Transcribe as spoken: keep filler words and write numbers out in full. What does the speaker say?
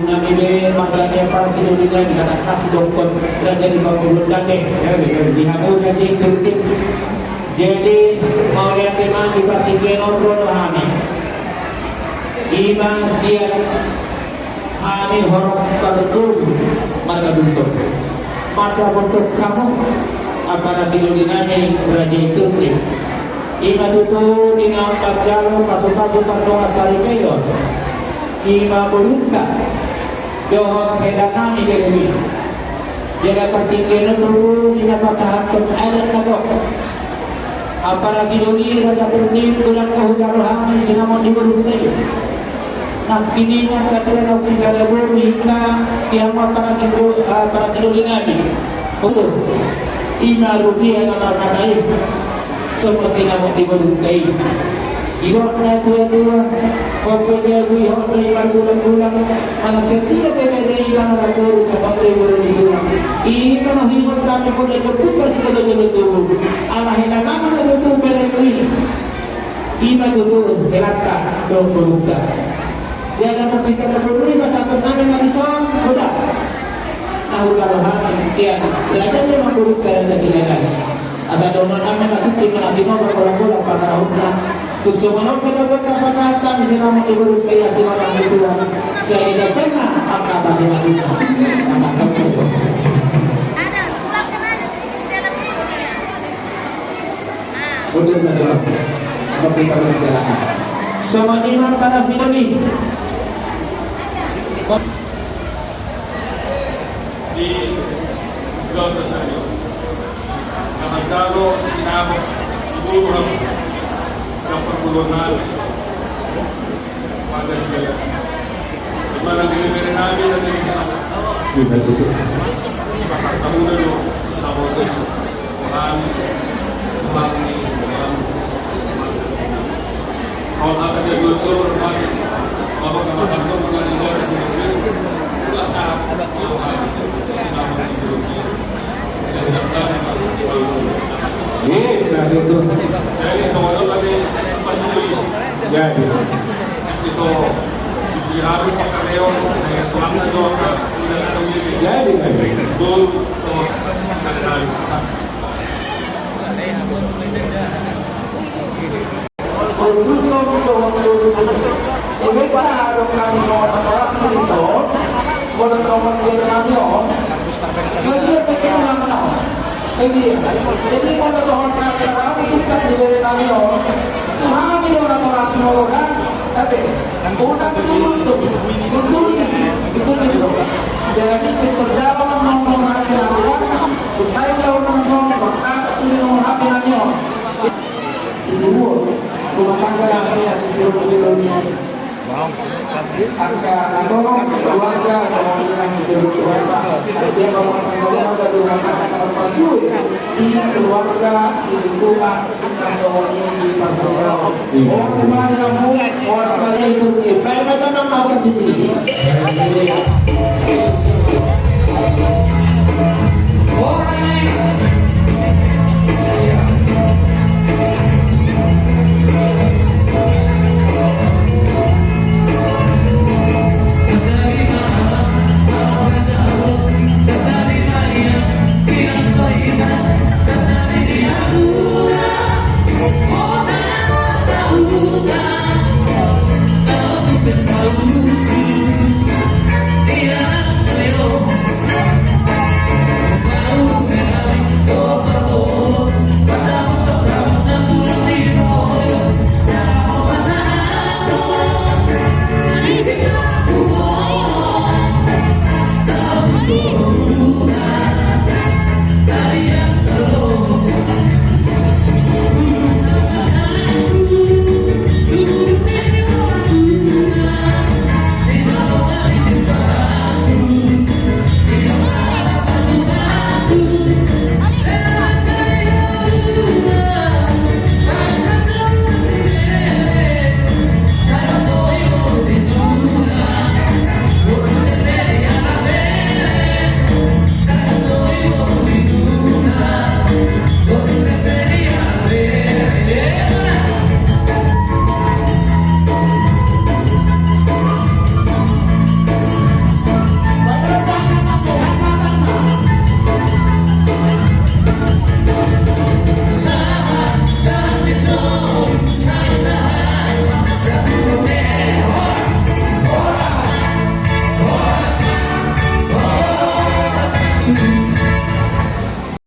Nami be marga ni Ampara Sidoli nami, kata kas dokkon raja ni pangoluan date. Di hamu raja i turkip. Jadi mauliate ma di partingkian on ro do hami. Ima sian hami horong parboru marga Duntong. Marga Duntong hamu Ampara Sidoli nami raja i turkip. Ima tutu di na manjalo pasupasu pardongan saripeon. Ima borunta dohot hela nami beremi. Jala partingkian on tutu di na pasahathon adat na gok. Ampara Sidoli raja Pernim, bulan ko hujalo hami sinamot ni borunta i. Nangkiningan katua na uksi sada boru hita di hamu Ampara Sido-, Ampara Sidoli nami. Utuh, ima rupiah na marmata i. Songon sinamot ni borunta i. Didok na tuatua, hope jabu i hot do i margulanggulang, manang setia pe bere i mangarap boru, satong do i boru ni tulang. Ima na huingot hami poda jompu pasi poda jolo tubu. Ala hela nama na tutu beremu i. Ima tutu helanta dohot borunta. Jala na sisada boru i pasahaton nami ma dison, poda. Na hujalo hami sian raja ni borunta raja Sinaga i. Asa dohonon nami ma tutu i ma na tinopa pola-pola pangarahutna. Tung songon on pe do beta pasahat hami sinamot ni borunta i asi ma hami tulang. Sai dapena angka batu-batuna. Pasahat hami tulang. Udah, udah, udah. Apa kita berbicara? Songon i ma Ampara Sidoli. Di Lombok saja. Na manjalo sinamot ni boru hamu. Sian parboruon nami. Marga Sidoli. Ima na di bere nami na di. Ima tutu. Ima santa muda do. Sinamot do. Jadi. Jadi. Olo, olo, olo. Ebe pa adong hami songon natorasna dison. Molo songon bere nami on. Jadi, ebe pa ulang tahun. Ebe. Jadi, molo songon natorasna di bere nami on. Tu hami do natorasna on. Ate. Unang tu, tu, tu, tu, tu. Jadi, pintor jalo nang nomor H P nami on. Tung sai ulaon nang nomor, sata sude nomor H P nami on. Siburuon, rumah tangga rahasia, siburuon, siburuon. Angka na torop keluarga, sama dengan keluarga. Dia bawa keluarga dari rumah tangga tempat gue, di keluarga, di lingkungan, dan semuanya di partai. Orang semua yang mau, orang semua itu, baik, baik, baik, baik, baik, di sini.